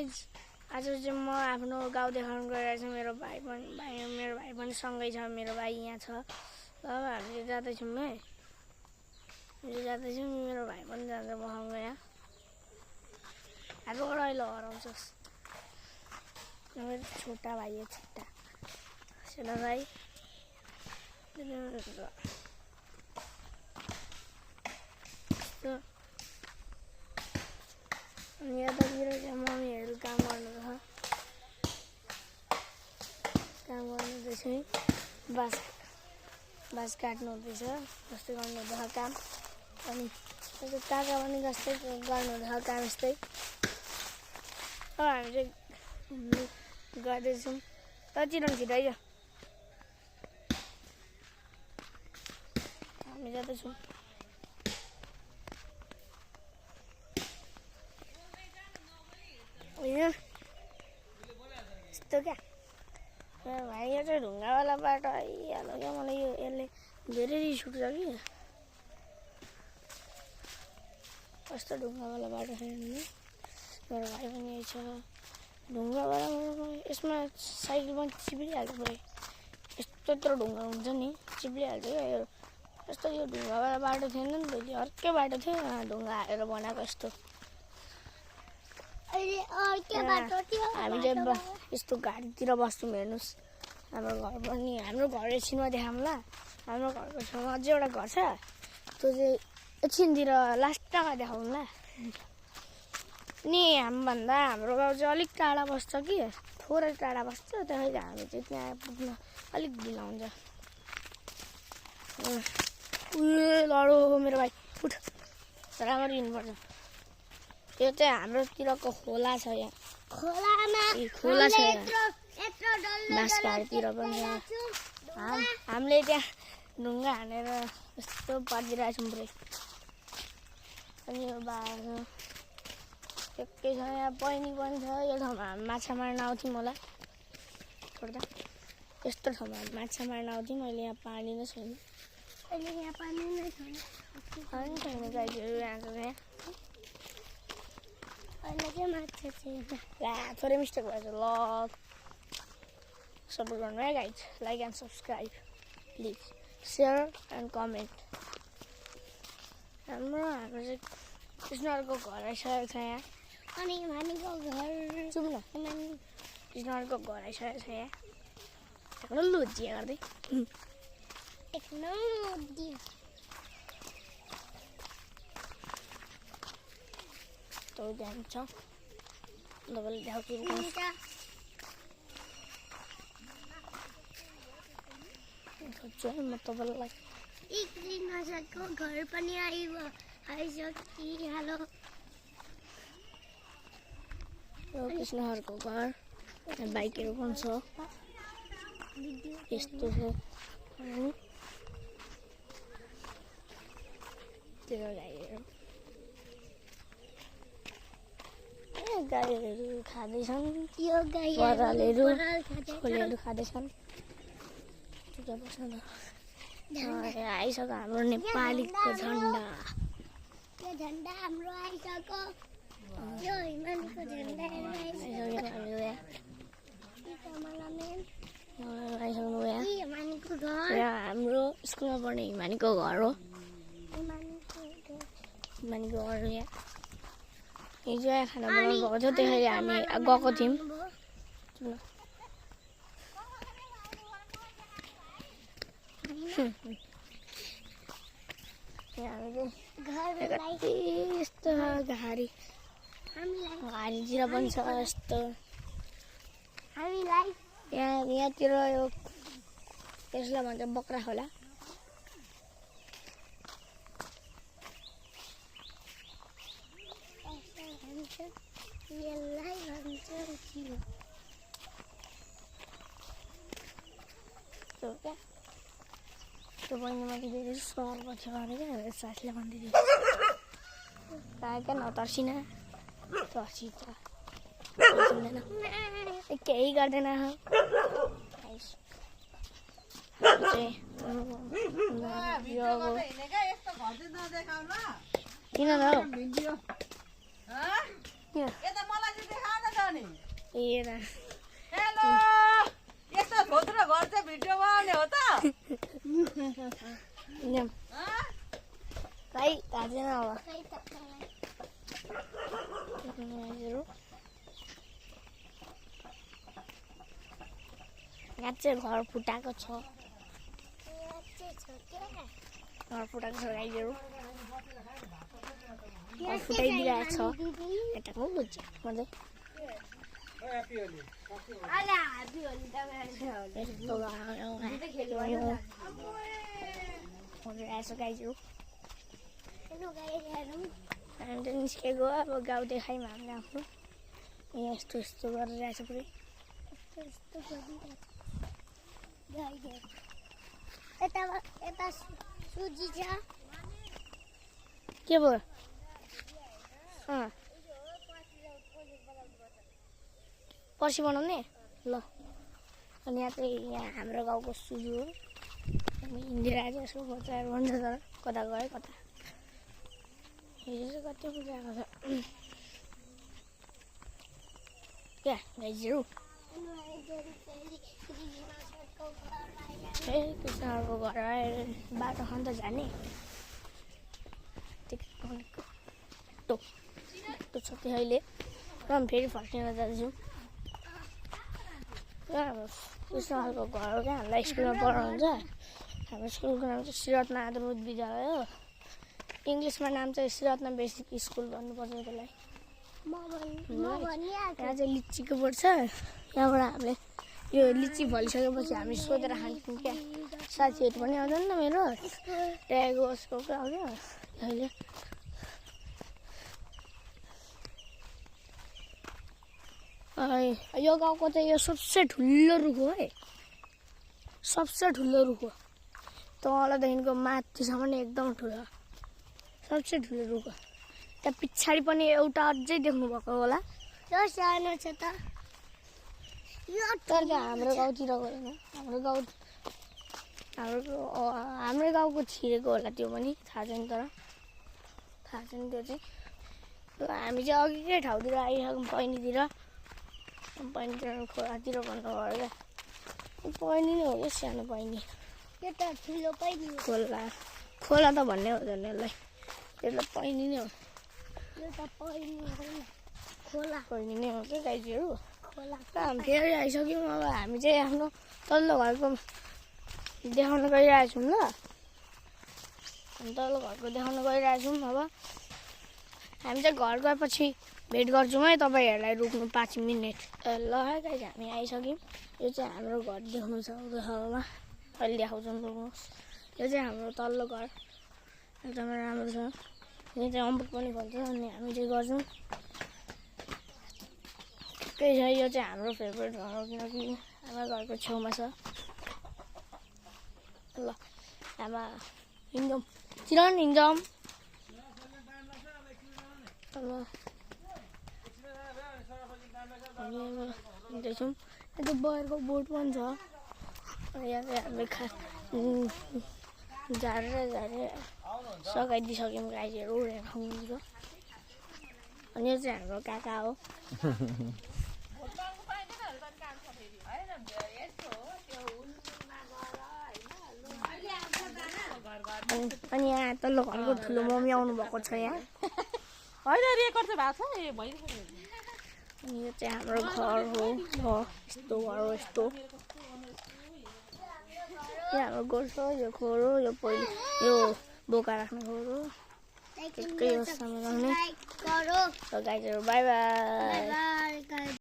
guys आज चाहिँ म आफ्नो गाउँ देखाउन गइरहेको छु मेरो भाइ पनि सँगै छ मेरो भाइ यहाँ छ ल हामी जाँदैछौँ है मेरो भाइ पनि जान्छ बहाउन यहाँ हातबाट अहिले हराउँछस् मेरो छोटा भाइ हो छिट्टा सानो भाइ यतातिर चाहिँ मम्मीहरू काम गर्नुहुँदैछ है बाँस काट्नु हुँदैछ जस्तै गर्नुहुँदैछ काम अनि काका पनि जस्तै गर्नुहुँदैछ काम यस्तै अब हामी चाहिँ गर्दैछौँ ततिरौँ छिटो आइज हामी जाँदैछौँ यस्तो क्या मेरो भाइ यो चाहिँ ढुङ्गावाला बाटो आइहाल्यो क्या मलाई यसले धेरै रिस उठ्छ कि कस्तो ढुङ्गावाला बाटो छ मेरो भाइ पनि यही छ ढुङ्गावाला यसमा साइकल पनि चिप्लिहाल्छ पुरै यस्तो यत्रो ढुङ्गा हुन्छ नि चिप्लिहाल्छ क्या यो यस्तो यो ढुङ्गावाला बाटो थिएन नि पहिले अर्कै बाटो थियो ढुङ्गा हालेर बनाएको यस्तो हामी चाहिँ यस्तो घारीतिर बस्छौँ हेर्नुहोस् हाम्रो घर पनि हाम्रो घर एकछिनमा देखाउँला हाम्रो घरको छेउमा अझै एउटा घर छ त्यो चाहिँ एकछिनतिर लास्टमा देखाउँला नि हामीभन्दा हाम्रो गाउँ चाहिँ अलिक टाढा बस्छ कि थोरै टाढा बस्छ त्यसैले हामी चाहिँ त्यहाँ पुग्न अलिक ढिलो हुन्छ लडो मेरो भाइ उठ राम्ररी हिँड्नुपर्छ यो चाहिँ हाम्रोतिरको खोला छ यहाँ खोला छ बाँसघारतिर पनि हामीले त्यहाँ ढुङ्गा हानेर यस्तो पारिदिरहेको छौँ पुरै अनि यो बाटो एकै छ यहाँ पैनी पनि छ यो ठाउँमा हामी माछा मार्न आउँथ्यौँ होला छोड्दा यस्तो ठाउँमा हामी माछा मार्न आउँथ्यौँ अहिले यहाँ पानी नै छैन अहिले यहाँ पानी नै छैन गाईहरू यहाँको यहाँ अहिले चाहिँ माछा छैन ला थोरै मिस्टेक भएछ ल सपोर्ट गर्नु है guys like and subscribe please share and comment हाम्रो चाहिँ कृष्णहरूको घर आइसकेको छ यहाँ अनि मानीको घर जाउँ न कृष्णहरूको घर आइसकेको छ यहाँ एकदम लुजिया गर्दै तो जान्छ तपाईँले देखाउँछु म तपाईँलाई कृष्णको घर पनि आइसकिहाल्यो कृष्णहरूको घर बाइकहरू पनि छ यस्तो छ त्यो गाईहरू खाँदैछन् बरालहरू खोलेहरू खाँदैछन् आइसक्यो हाम्रो नेपालीको झन्डा झन्डा हाम्रो आइसक्यो यो हिमालको झन्डा हाम्रो स्कुलमा पढ्ने हिमानीको घर हो हिमानीको घर हो यहाँ हिजो यहाँ खाना बनाउनु भएको थियो त्यसैले हामी गएको थियौँ यस्तो घारीतिर पनि छ यस्तो यहाँतिर यो यसलाई भन्छ बक्रा खोला त्यो बहिनी माथि धेरै सहर पछि गरे क्या मेरो साथीले भन्दै थियो क्या नतर्सिन तर्सिन्छ केही गर्दैन किन हेर हेलो यस्तो छोटो घर चाहिँ भिडियोमा आउने हो त खै थाहा छैन अब यहाँ चाहिँ घर फुटाएको छ घर फुटाएको छ गाईहरू घर फुटाइदिरहेको छ यताको बुझ्छ मजा गाईहरू हामी त निस्केको अब गाउँ देखाइमा हामीले आफ्नो यहाँ यस्तो यस्तो गरिरहेछ पुरै यता सुजी छ के भयो पर्सि बनाउने ल अनि यहाँ चाहिँ यहाँ हाम्रो गाउँको सुजु हो हिँडेर चाहिँ यसो बचाएर भन्छ तर कता गयो कता हिजो चाहिँ कति बुझाएको छ क्या गाईहरू ए कृष्णहरूको घर आएर बाटो खान त जाने बाटो छ अहिले र फेरि फर्किन जान्छौँ कृष्णहरूको घर हो क्या हामीलाई स्कुलमा पढाउनुहुन्छ हाम्रो स्कुलको नाम चाहिँ श्रीरत्न आधारभूत विद्यालय हो इङ्ग्लिसमा नाम चाहिँ श्रीरत्न बेसिक स्कुल भन्नुपर्छ त्यसलाई यहाँ चाहिँ लिचीको बोर्ड छ यहाँबाट हामीले यो लिची भलिसकेपछि हामी सोधेर खान्छौँ क्या साथीहरू पनि आउँदैन न मेरो ट्यागो उसको क्या हो क्या अहिले यो गाउँको चाहिँ यो सबसे ठुलो रुख हो है सबसे ठुलो रुख हो तलदेखिको माथिसम्म एकदम ठुलो सबसे ठुलो रुख हो त्यहाँ पछाडि पनि एउटा अझै देख्नुभएको होला यो सानो छ त तर हाम्रो गाउँतिर गएन हाम्रो गाउँको छिरेको होला त्यो पनि थाहा छैन तर थाहा छैन त्यो चाहिँ हामी चाहिँ अघिकै ठाउँतिर आइसक्यौँ पैनीतिर खोलातिर भन्नुभयो क्या पैनी नै हो क्या सानो पैनी यो त ठुलो पैनी खोला त भन्ने हुँदैन यसलाई त्यसलाई पैनी नै हो यो त पैनी होइन खोला पैनी नै हो क्या गाईहरू खोला हामी फेरि आइसक्यौँ अब हामी चाहिँ आफ्नो तल्लो घरको देखाउन गइरहेको छौँ ल हामी तल्लो घरको देखाउन गइरहेको छौँ अब हामी चाहिँ घर गएपछि भेट गर्छौँ है तपाईँहरूलाई रोक्नु 5 मिनट ल है गाइस हामी आइसक्यौँ यो चाहिँ हाम्रो घर देख्नु छ उदयमा अहिले देखाउँछौँ रोक्नुहोस् यो चाहिँ हाम्रो तल्लो घर एकदमै राम्रो छ यो चाहिँ अम्बक पनि भन्छ अनि हामी चाहिँ गर्छौँ ठिकै छ यो चाहिँ हाम्रो फेभरेट घर हो किनकि हाम्रो घरको छेउमा छ ल आमा हिँड्छौँ चिरन हिँड्छौँ ल हिँड्दैछौँ यता बयरको बोट पनि छ यहाँ चाहिँ हामीले झारेर सघाइदिइसक्यौँ गाईहरू उडेर खानुहुन्छ अनि यो चाहिँ हाम्रो काका हो अनि यहाँ तल्लो घरको ठुलो मम्मी आउनु भएको छ यहाँ होइन रेकर्ड चाहिँ भएको छ ए भइसक्यो अनि यो चाहिँ हाम्रो घर हो यस्तो घर हो यस्तो यहाँ हाम्रो गोठ हो यो खोर हो यो पहिलो यो बोका राख्ने खोर हो एकै हो सामान राख्ने गरो गाईहरू बाई बाई